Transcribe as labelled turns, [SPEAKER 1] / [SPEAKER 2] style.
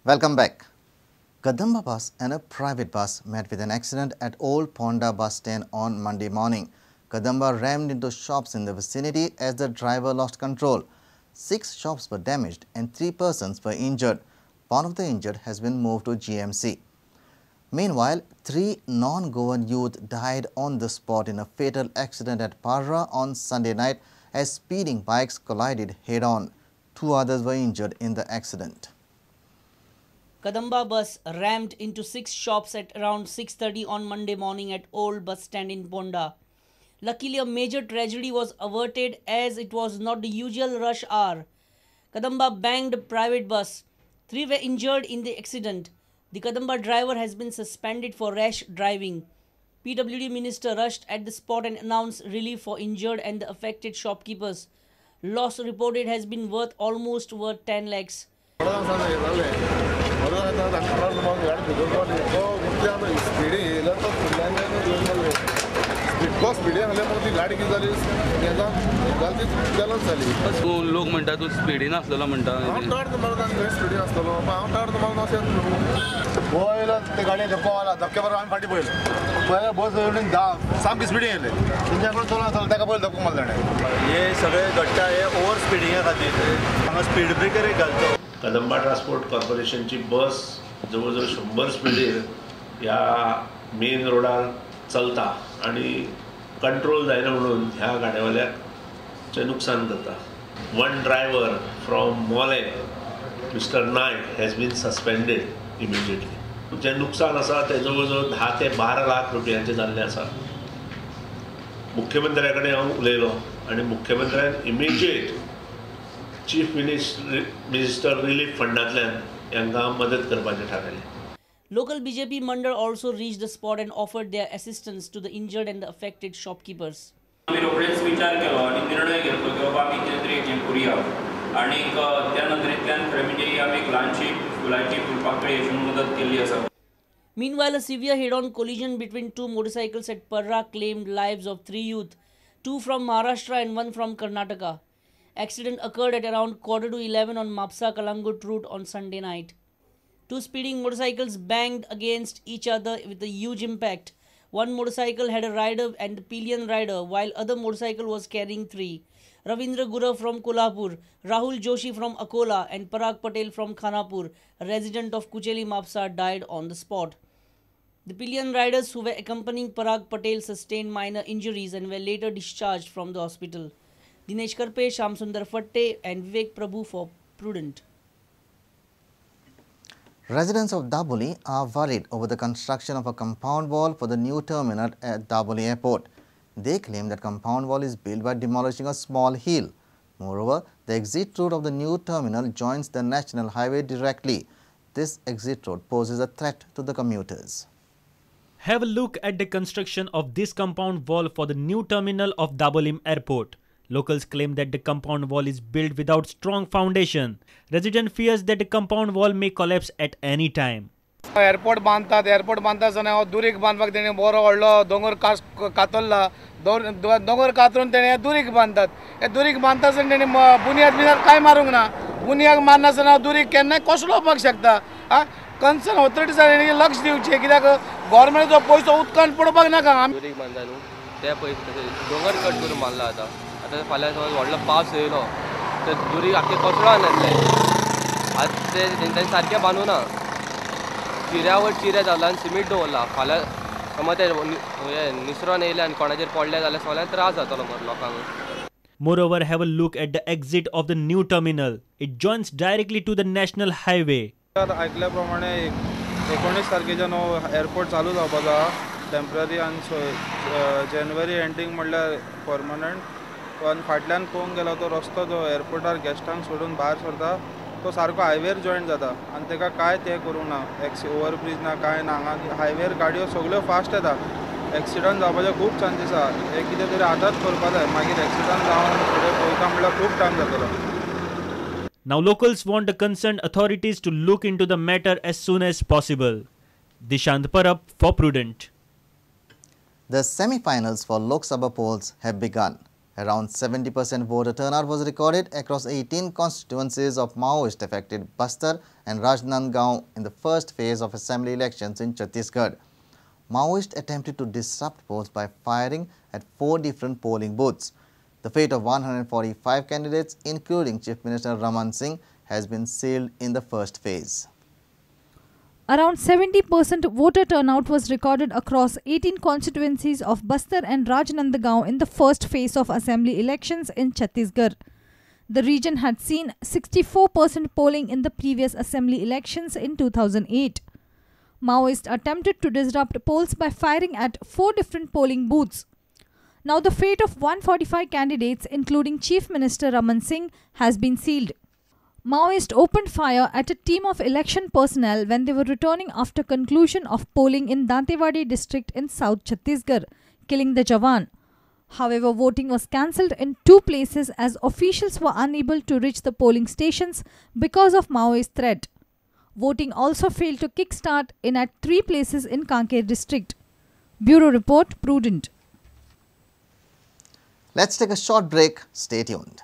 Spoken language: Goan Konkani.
[SPEAKER 1] Welcome back. Kadamba bus and a private bus met with an accident at Old Ponda bus stand on Monday morning. Kadamba rammed into shops in the vicinity as the driver lost control. 6 shops were damaged and 3 persons were injured. One of the injured has been moved to GMC. Meanwhile, 3 non-Goan youth died on the spot in a fatal accident at Parra on Sunday night as speeding bikes collided head-on. 2 others were injured in the accident.
[SPEAKER 2] Kadamba bus rammed into 6 shops at around 6:30 on Monday morning at Old Bus Stand in Ponda. Luckily, a major tragedy was averted as it was not the usual rush hour. Kadamba banged a private bus. 3 were injured in the accident. The Kadamba driver has been suspended for rash driving. PWD minister rushed at the spot and announced relief for injured and the affected shopkeepers. Loss reported has been worth almost worth 10 lakhs.
[SPEAKER 3] लोक म्हणटा तूं स्पिडीन आसलेलो म्हणटा
[SPEAKER 4] गाडयेन धक्को मारला, धक्के बरोबर आमी फाटीं पळयलें, पळयल्यार बस सामकी स्पिडीन येयले, तेंच्या कडेन चलोन आसलो ताका पयलीं धक्को मारलो ताणें.
[SPEAKER 5] हे सगळे घडटा हे ओवर स्पिडिंगा खातीर हांगा स्पीड ब्रेकर एक घालचो.
[SPEAKER 6] कदंबा ट्रान्सपोर्ट कॉर्पोरेशनची बस जवळ जवळ 100 स्पिडीर ह्या मेन रोडार चलता आनी कंट्रोल जायना म्हणून ह्या गाड्यावाल्याचें नुकसान करता. One driver from Mollem mister Naik has been suspended immediately. जें नुकसान आसा तें जवळ जवळ 10 ते 12 लाख रुपयांचें जाल्लें आसा. मुख्यमंत्र्या कडेन हांव उलयलो आनी मुख्यमंत्र्यान इमिजिएट चीफ मिनिस्टर रिलीफ फंडांतल्यान हांकां मदत करपाचें थारायलें.
[SPEAKER 2] Local BJP Mandal also reached the spot and offered their assistance to the injured and the affected shopkeepers.
[SPEAKER 7] आमी रोखडेच विचार केलो आनी निर्णय घेतलो की बाबा आमी कितें तरी हें करुया आनीक त्या नदरेंतल्यान खरें म्हणजे ही आमी एक ल्हानशी फुलाची फुलपाकळी अशी मदत केल्ली आसा.
[SPEAKER 2] Meanwhile, a severe head-on collision between 2 motorcycles at Parra claimed lives of 3 youth, 2 from Maharashtra and 1 from Karnataka. Accident occurred at around 10:45 on Mapsa Kalangut route on Sunday night. 2 speeding motorcycles banged against each other with a huge impact. One motorcycle had a rider and the pillion rider, while other motorcycle was carrying 3. Ravindra Gurav from Kolhapur, Rahul Joshi from Akola and Parag Patel from Khanapur, a resident of Kucheli Mapsa, died on the spot. The pillion riders who were accompanying Parag Patel sustained minor injuries and were later discharged from the hospital. Dinesh Karpe, Shamsundar Fatte and Vivek Prabhu for Prudent.
[SPEAKER 1] Residents of Dabolim are worried over the construction of a compound wall for the new terminal at Dabolim Airport. They claim that compound wall is built by demolishing a small hill. Moreover, the exit route of the new terminal joins the national highway directly. This exit road poses a threat to the commuters.
[SPEAKER 8] Have a look at the construction of this compound wall for the new terminal of Dabolim Airport. Locals claim that the compound wall is built without strong foundation. Resident fears that the compound wall may collapse at any time.
[SPEAKER 9] Airport बांधतात, एअरपोर्ट बांधता आसतना हो दुरीग बांदपाक तेणी बरो व्हडलो दोंगर कातरला, दोंगर कातरून तेणी दुरीग बांदतात. हे दुरीग बांदता आसतना तेणी बुन्याद बिन्याद कांय मारूंक ना. बुन्याद मारनासतना दुरीग केन्नाय कोसळोवपाक शकता. आं, कन्सर्न ऑथॉरिटीजांनी लक्ष दिवचें, कित्याक गव्हर्मेंटाचो पयसो उदकान पडोवपाक नाका.
[SPEAKER 10] दुरीग बांदता न्हू ते पयशे दोंगर कट करून बांदला. आतां आतां फाल्यां समज व्हडलो पावस येयलो तर दुरीग आख्खें कोसळोन येतलें. आतां ते तेंच्यांनी सारकें बांदूं ना, चिऱ्या वयर चिरे जाला आनी सिमीट दवरला. फाल्यां समज ते हें निसरोन येयलें आनी कोणाचेर पडलें जाल्यार सगळ्यांक त्रास जातलो मरे लोकांक.
[SPEAKER 8] Moreover, have a look at the exit of the new terminal. It joins directly to the national highway.
[SPEAKER 11] आयकल्या प्रमाणे 19 तारखेच्यान हो एअरपोर्ट चालू जावपाचो आहा टेम्पररी आनी जानेवारी एंडींग म्हणल्यार परमनंट. आनी फाटल्यान पळोवंक गेलो तो रस्तो जो एअरपोर्टार गेस्टांक सोडून भायर सरता तो सारको हायवेर जॉयन जाता आनी ताका कांय तें करूंक ना, ओवरब्रीज ना कांय ना. हांगा हायवेर गाडयो सगळ्यो फास्ट येता, एक्सिडंट जावपाचे खूब चान्सीस आहा. हें कितें तरी आतांच करपा जाय, मागीर एक्सिडंट जावन फुडें पळयता म्हणल्यार खूब टायम जातलो.
[SPEAKER 8] Now locals want the concerned authorities to look into the matter as soon as possible. Dishant Parab for Prudent.
[SPEAKER 1] The semi-finals for Lok Sabha polls have begun. Around 70% voter turnout was recorded across 18 constituencies of Maoist-affected Bastar and Rajnandgaon in the first phase of assembly elections in Chhattisgarh. Maoists attempted to disrupt polls by firing at 4 different polling booths. The fate of 145 candidates, including Chief Minister Raman Singh, has been sealed in the first phase.
[SPEAKER 12] Around 70% voter turnout was recorded across 18 constituencies of Bastar and Rajnandgaon in the first phase of assembly elections in Chhattisgarh. The region had seen 64% polling in the previous assembly elections in 2008. Maoists attempted to disrupt polls by firing at 4 different polling booths. Now the fate of 145 candidates, including Chief Minister Raman Singh, has been sealed. Maoists opened fire at a team of election personnel when they were returning after conclusion of polling in Dantewada district in South Chhattisgarh, killing the Jawan. However, voting was cancelled in 2 places as officials were unable to reach the polling stations because of Maoist threat. Voting also failed to kickstart in at 3 places in Kanker district. Bureau Report, Prudent.
[SPEAKER 1] Let's take a short break. Stay tuned.